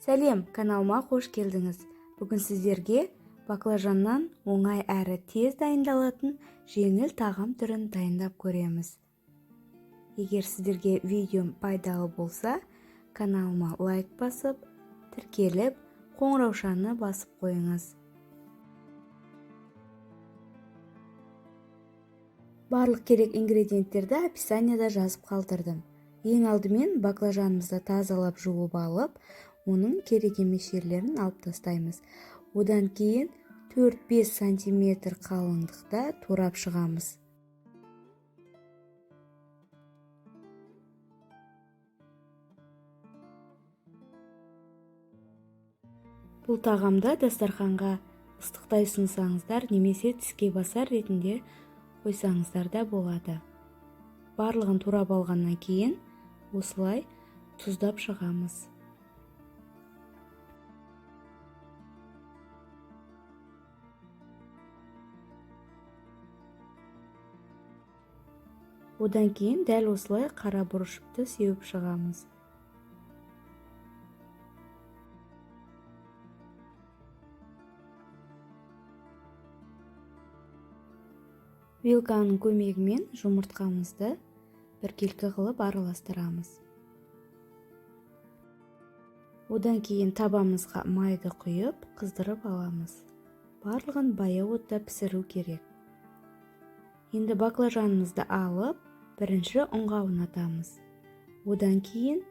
Сәлем, каналыма қош келдіңіз. Бүгін сіздерге баклажаннан оңай әрі тез дайындалатын жеңіл тағам түрін дайындап көреміз. Егер сіздерге видеом пайдалы болса, каналыма лайк басып, тіркеліп, қоңыраушаны басып қойыңыз. Барлық керек ингредиенттерді описанияда жазып қалдырдым. Ең алдымен баклажанымызды тазалап жуып алып, оның керек емес жерлерін алып тастаймыз. Одан кейін 4-5 сантиметр қалыңдықта турап шығамыз. Бұл тағамды дастарханға ыстықтай ұсынсаңыздар немесе тіске басар ретінде қойсаңыздар да болады. Барлығын турап алғаннан кейін осылай тұздап шығамыз. Одан кейін дәл осылай қара бұрышты сеуіп шығамыз. Вилканың көмегімен жұмыртқамызды біркелкі қылып араластырамыз. Одан кейін табамызға майды құйып, қыздырып аламыз. Барлығын баяу отта пісіру керек. Енді баклажанымызды алып, бірінші ұнға ұнатамыз. Одан кейін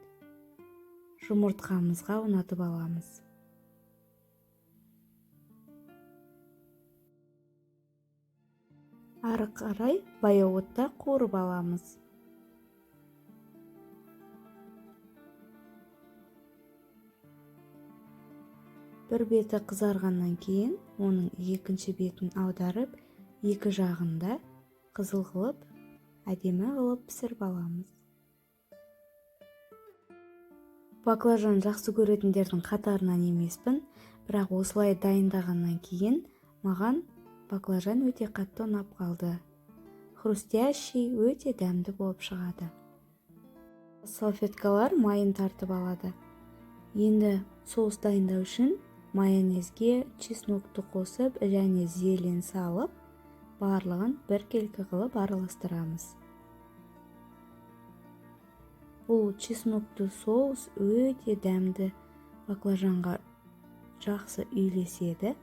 жұмыртқамызға ұнатып аламыз. Ары қарай баяу отта қуырып аламыз. Бір беті қызарғаннан кейін оның екінші бетін аударып, екі жағында қызыл қылып, әдемі қылып пісіріп аламыз. Баклажан жақсы көретіндердің қатарынан емеспін, бірақ осылай дайындағаннан кейін маған баклажан өте қатты ұнап қалды. Хрустящий, өте дәмді болып шығады. Салфеткалар майын тартып алады. Енді соус дайындау үшін майонезге чеснокты қосып және зелень салып, барлығын біркелкі қылып араластырамыз. Бұл чеснокты соус өте дәмді, баклажанға жақсы үйлеседі.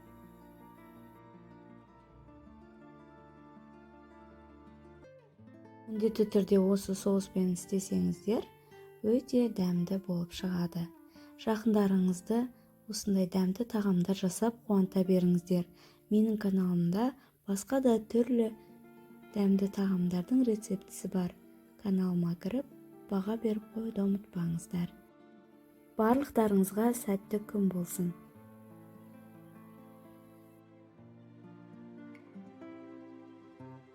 Міндетті түрде осы соуспен істесеңіздер, өте дәмді болып шығады. Жақындарыңызды осындай дәмді тағамдар жасап қуанта беріңіздер. Менің каналымда басқа да түрлі дәмді тағамдардың рецептісі бар. Каналыма кіріп, баға беріп қоюды ұмытпаңыздар. Барлықтарыңызға сәтті күн болсын.